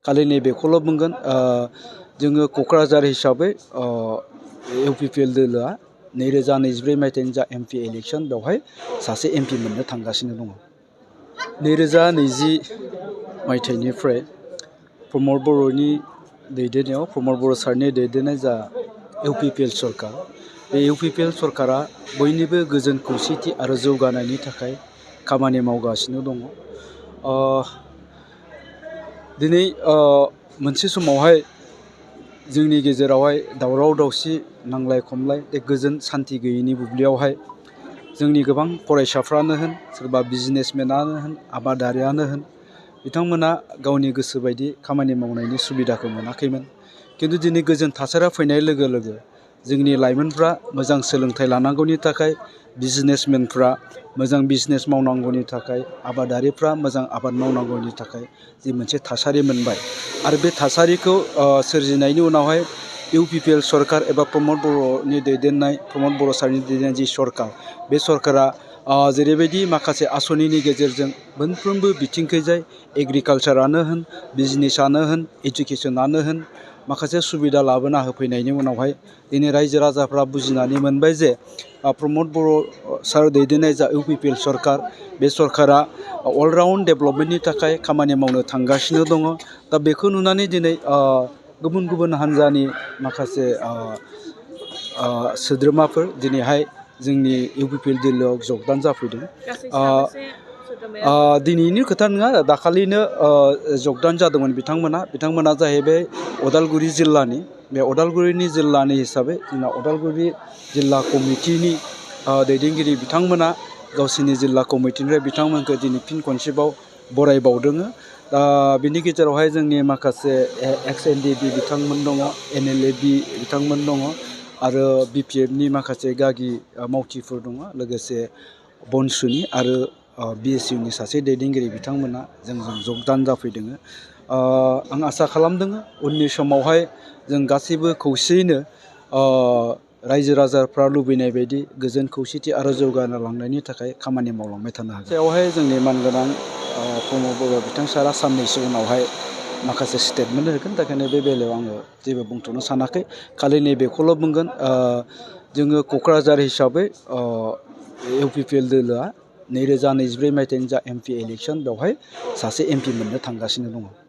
खालि नैबेखौल' बुंगोन जोङो क'क्राझार हिसाबै इउपिपिएल दोलोआ 2024 मायथाइनि जा एमपि इलेक्सन बेवहाय सासे एमपि मोननो थांगासिनो दङ। 2020 मायथाइनिफ्राय प्रमद बर'नि दैदेननायाव प्रमद बर' सारनि दैदेननाय जा इउपिपिएल सरकार, बे इउपिपिएल सरकारा बयनिबो गोजोन खौसेथि आरो जौगानायनि थाखाय खामानि मावगासिनो दङ। दिनै मोनसे समावहाय जोंनि गेजेरावहाय दावराव दावसि नांलाय खमलाय गोजोन सान्थि गैयैनि बुब्लियावहाय जोंनि गोबां फरायसाफ्रानो होन, सोरबा बिजनेसमेनानो होन, आबादारियानो होन, बिथांमोना गावनि गोसो बायदि खामानि मावनायनि सुबिदाखौ मोनाखैमोन। खिन्थु दिनै गोजोन थासारिया फैनाय लोगो लोगो जोंनि लाइमोनफ्रा मोजां सोलोंथाइ लानांगौनि थाखाय, बिजनेसमेनफ्रा मोजां बिजनेस मावनांगौनि थाखाय, आबादारिफ्रा मोजां आबाद मावनांगौनि थाखाय जि मोनसे थासारि मोनबाय आरो बे थासारिखौ सोरजिनायनि उनावहाय इउपिपिएल सरकार एबा प्रमद बर'नि दैदेननाय, प्रमद बर' सारनि दैदेननाय जि सरकार, बे सरकारा जेरैबायदि माखासे आसनिनि गेजेरजों मोनफ्रोमबो बिथिंखैजाय एग्रिकालचारानो होन, बिजनेसानो होन, एजुकेसनानो होन, माखासे सुबिदा लाबोना होफैनायनि उनावहाय दिनै रायजो राजाफ्रा बुजिनानै मोनबाय जे प्रमद बर' सार दैदेननाय जा इउपिपिएल सरकार, बे सरकारा अलराउन्ड डेभेलपमेन्टनि थाखाय खामानि मावनो थांगासिनो दङ। दा बेखौ नुनानै दिनै गुबुन गुबुन हान्जानि माखासे सोद्रोमाफोर दिनैहाय जोंनि इउपिपिएल दोलोआव जगदान जाफैदों। दिनैनि खोथा नङा, दाखालिनो जगदान जादोंमोन बिथांमोना जाहैबाय उदालगुरि जिल्लानि। बे उदालगुरिनि जिल्लानि हिसाबै जोंना उदालगुरि जिल्ला कमिटिनि दैदेनगिरि बिथांमोना गावसिनि जिल्ला कमिटिनिफ्राय बिथांमोनखौ दिनै फिन खनसेबाव बरायबावदों। दा बिनि गेजेरावहाय जोंनि माखासे एक्स एनडिबि बिथांमोन दङ, एनएलएबि बिथांमोन दङ आरो बिपिएफनि माखासे गागि मावथिफोर दङ, लोगोसे बनसुनि आरो बिएसइउनि सासे दैदेनगिरि बिथांमोना जोंजों जगदान जाफैदों। आं आसा खालामदों उननि समावहाय जों गासैबो खौसेयैनो रायजो राजाफ्रा लुबैनाय बायदि गोजोन खौसेथि आरो जौगानो लांनायनि थाखाय खामानि मावलांबाय थानो हागोन। बेवहाय जोंनि मानगोनां प्रमद बर' बिथां सारा साननैसो उनावहाय माखासे स्टेटमेन्ट होगोन। दा बेखायनो बे बेलायाव आङो जेबो बुंथ'नो सानाखै। खालि नैबेखौल' बुंगोन, जोङो क'क्राझार हिसाबै इउपिपिएल दोलोआ 2024 मायथाइनि जा एमपि इलेक्सन बेवहाय सासे एमपि मोननो थांगासिनो दङ।